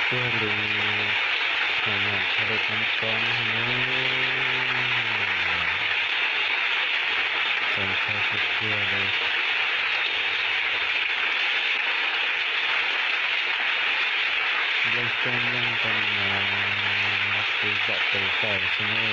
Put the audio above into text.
tiag li, hais yam nrhiav li poob pob no ne. Txaus ntshai tiag tiag li. Nplooj xyoob nplooj ntoo mas pw zom tes zaws xwb ne.